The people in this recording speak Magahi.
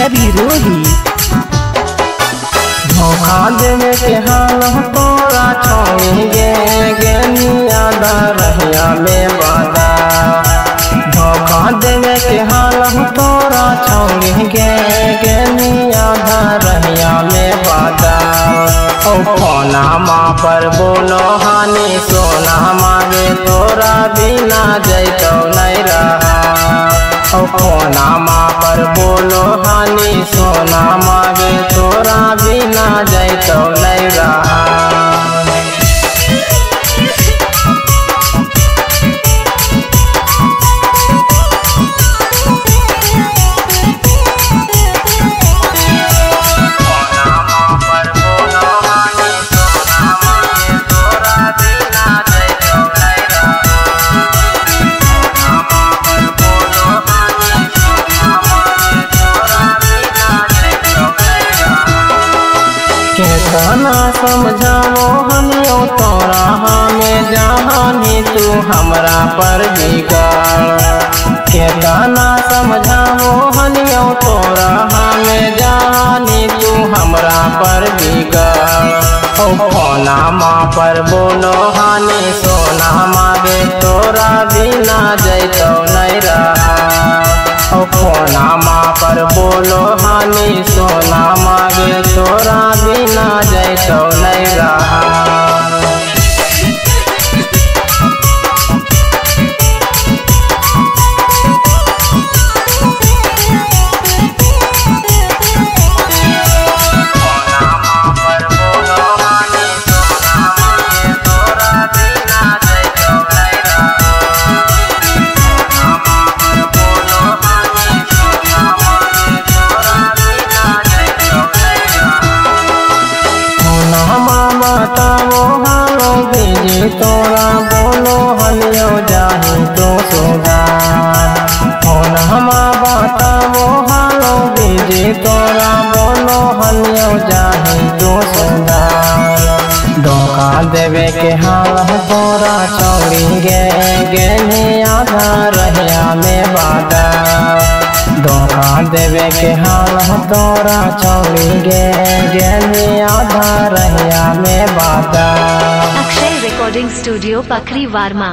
रवि रोही। धोखा देवे के हाल तोरा छोड़ी गे गेनिया रहिया में बादा। धोखा देवे के हाल तोरा छोड़ी गे गेनिया रहिया में बादा। ओ फोनमा पर बोलो हानि सोना मागे तोरा बिना जैतो नहीं रहा। ओ फोनमा पर बोलो हानि सोना मागे तोरा बिना जैतो नहीं रहा। केतना समझावो हनियो तोरा हमें जहानी तू हमरा पर बिगाड़। केतना समझावो हनियो तोरा हमें जहानी तू हमरा पर बिगाड़। ओ फोनमा पर बोलो हानि सोना मागे तोरा बिना जैतो नहीं रहा। ओ फोनमा पर बोलो हानि सोना मागे तोरा बिना जैतो नहीं रहा। तोरा बोलो हलियो जाही तो सुधार। फोनमा बतावो हालो बीजी तोरा बोलो हलियो जाही तो सुधार। धोखा देवे के हाल तोरा छोड़ी गे गेनिया रहिया में बादा। धोखा देवे के हाल तोरा छोड़ी गे गेनिया रहिया में बादा। अक्षय रिकॉर्डिंग स्टूडियो पखरी वार्मा।